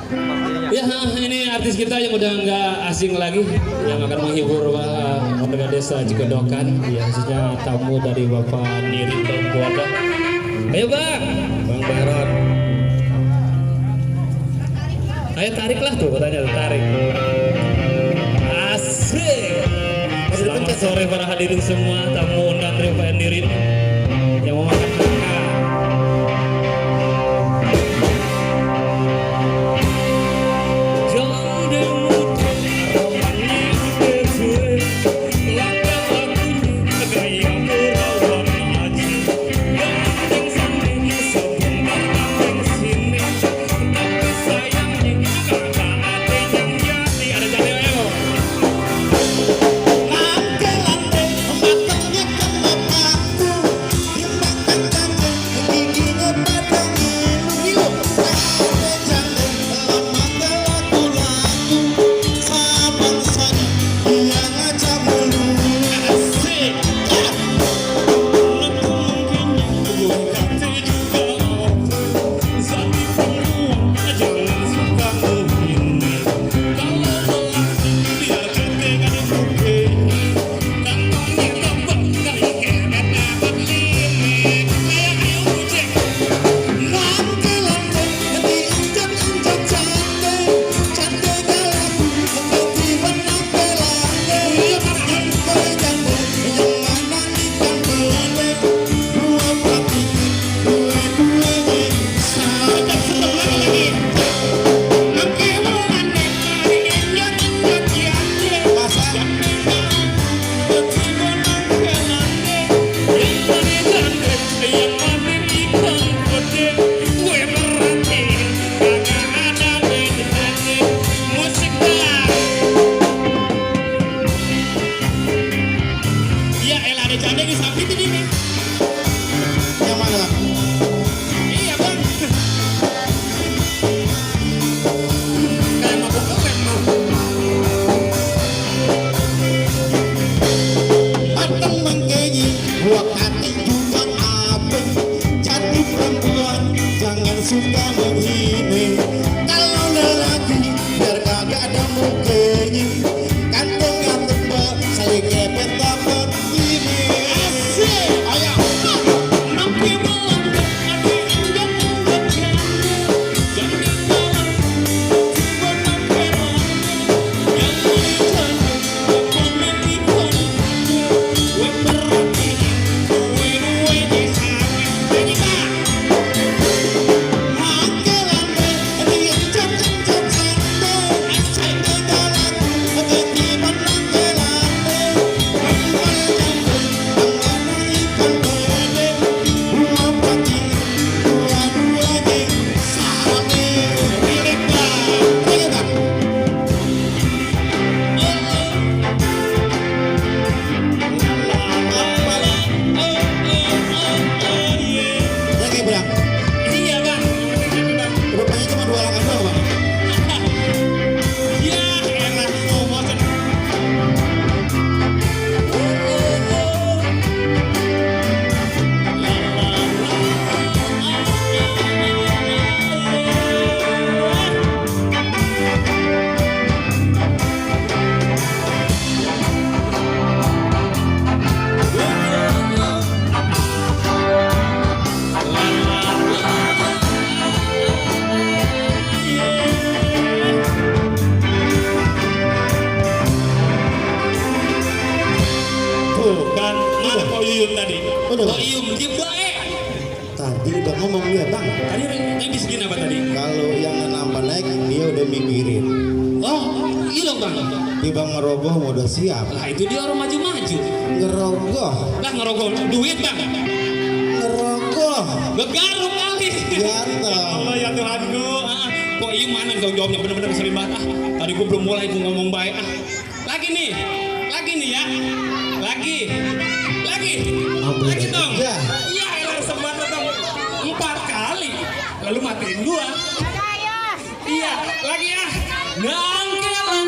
Ya, ini artis kita yang udah nggak asing lagi, yang akan menghibur warga desa Cigodokan, ya khususnya tamu dari Bapak Niri dan keluarga. Ayo Bang Baron. Ayo tariklah tuh, katanya tarik. Asik. Selamat sore para hadirin semua, tamu undang dari Pak Niri yang mau makan makan. Tadi udah ngomong dia bang. Tadi yang bisikin apa tadi? Kalau yang nambah naik dia udah mikirin. Oh iya dong bang. Di bang ngerogoh mau udah siap. Lah itu dia orang maju-maju. Ngerogoh. Lah ngerogoh duit bang. Ngerogoh. Begaruk kali. Ganteng. Allah ya Tuhanku. Kok iya mana jawabnya bener-bener sering banget. Tadi gue belum mulai gue ngomong baik. Lagi nih ya. Lagi dong. Ya. Iya elah sempat dong 4 kali. Lalu matiin gua. Iya lagi ya. Nangkelan.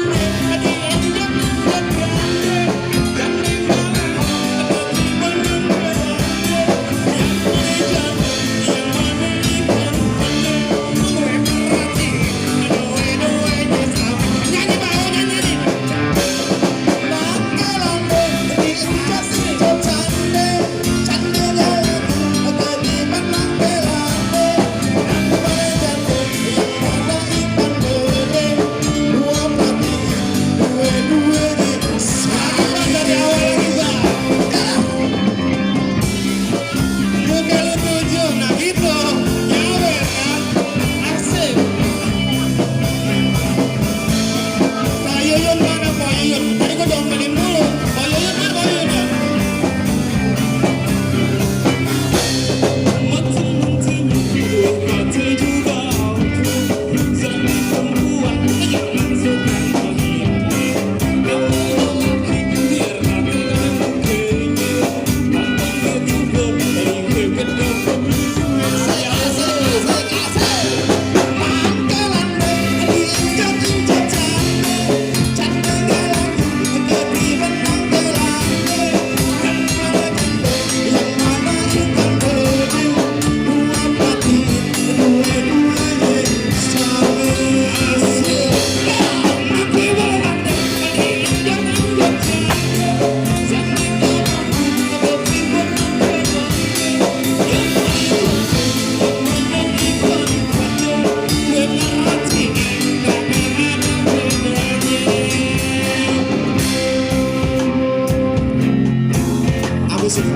Siapa?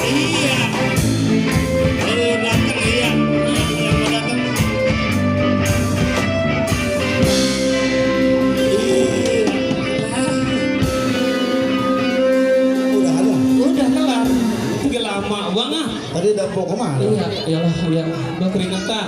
Iya. Oh datang iya. Yang mau datang. Udah ada. Udah kelar. Tinggal lama banget. Tadi udah mau kemana? Iya, iyalah, iya. Udah keringetan.